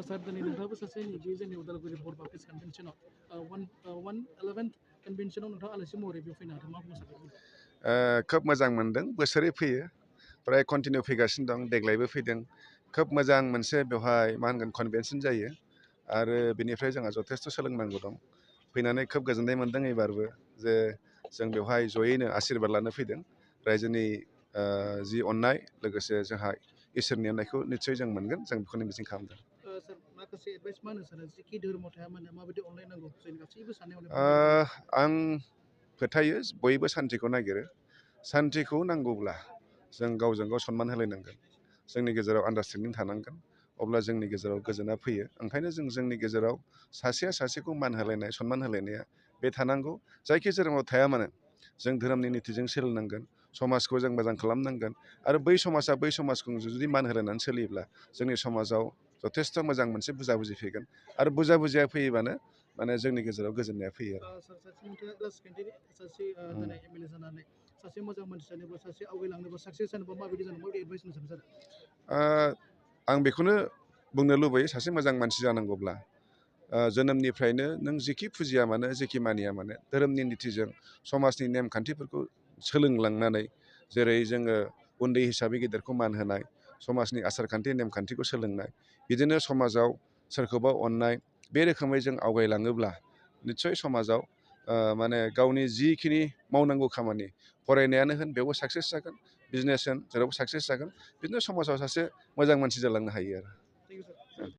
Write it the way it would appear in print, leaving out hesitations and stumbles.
सार दिनै नोंथाङाबो सासे नैबे जोंनि उदालगुरि बर' बाप्टिस्ट कनभेनसनाव 111 कनभेनसनाव नोंथाङा आलासि महरै बेयाव फैनो हादों मा बुंनो सानदों? खोब मोजां मोनदों बोसोरै फैयो प्राय कन्टिनिउ फैगासिनो दं देग्लायबो फैदों खोब मोजां मोनसे बेवहाय मा होनगोन कनभेनसन जायो आरो बेनिफ्राय जोंहा जथेस्थ' सोलोंनांगौ दं फैनानै खोब गोजोननाय मोनदों एबारबो जे जों बेवहाय जयैनो आशीर्बाद लानो फैदों रायजोनि जि अननाय लोगोसे जोंहा इसोरनि अननायखौ निस्सय जों मोनगोन जों बेखौनो मिजिं खालामदों। सार माखासे एडभाइस मा होनो सानो जिखि धोरोमाव थाया मानो माबायदि अनलायनांगौ जोंनि गासैबो साननाय आं फोथायो बयबो सान्थिखौ नागिरो सान्थिखौ नांगौब्ला जों गावजों गाव सनमान होलायनांगोन जोंनि गेजेराव आन्डारस्टेन्डिं थानांगोन अब्ला जोंनि गेजेराव गोजोना फैयो ओंखायनो जोंनि गेजेराव सासेया सासेखौ मान होलायनाय सनमान होलायनाया बे थानांगौ जायखि धोरोमाव थाया मानो जों धोरोमनि नितिजों सोलिनांगोन समाजखौ जों मोजां खालामनांगोन आरो बै समाजा बै समाजखौ जुदि मान होलायनानै सोलियोब्ला जोंनि समाजाव जथेस्थ' मोजां मोनसे बुजा बुजि फैगोन आरो बुजा बुजिया फैयोबानो माने जोंनि गेजेराव गोजोननाया फैयो आं बेखौनो बुंनो लुबैयो सासे मोजां मानसि जानांगौब्ला जोनोमनिफ्रायनो नों जेखि फुजिया मानो जेखि मानिया मानो धोरोमनि नितिजों समाजनि नेमखान्थिफोरखौ सोलोंलांनानै जेरै जोङो उन्दै हिसाबै गेदेरखौ मान होनाय समाजनि आसारखान्थि नेमखान्थिखौ सोलोंनाय बिदिनो समाजाव सोरखौबा अननाय बे रोखोमै जों आवगायलाङोब्ला निस्सय समाजाव माने गावनि जिखिनि मावनांगौ खामानि फरायनायानो होन बेयावबो साक्सेस जागोन बिजनेस होन जेरावबो साक्सेस जागोन बिदिनो समाजाव सासे मोजां मानसि जालांनो हायो आरो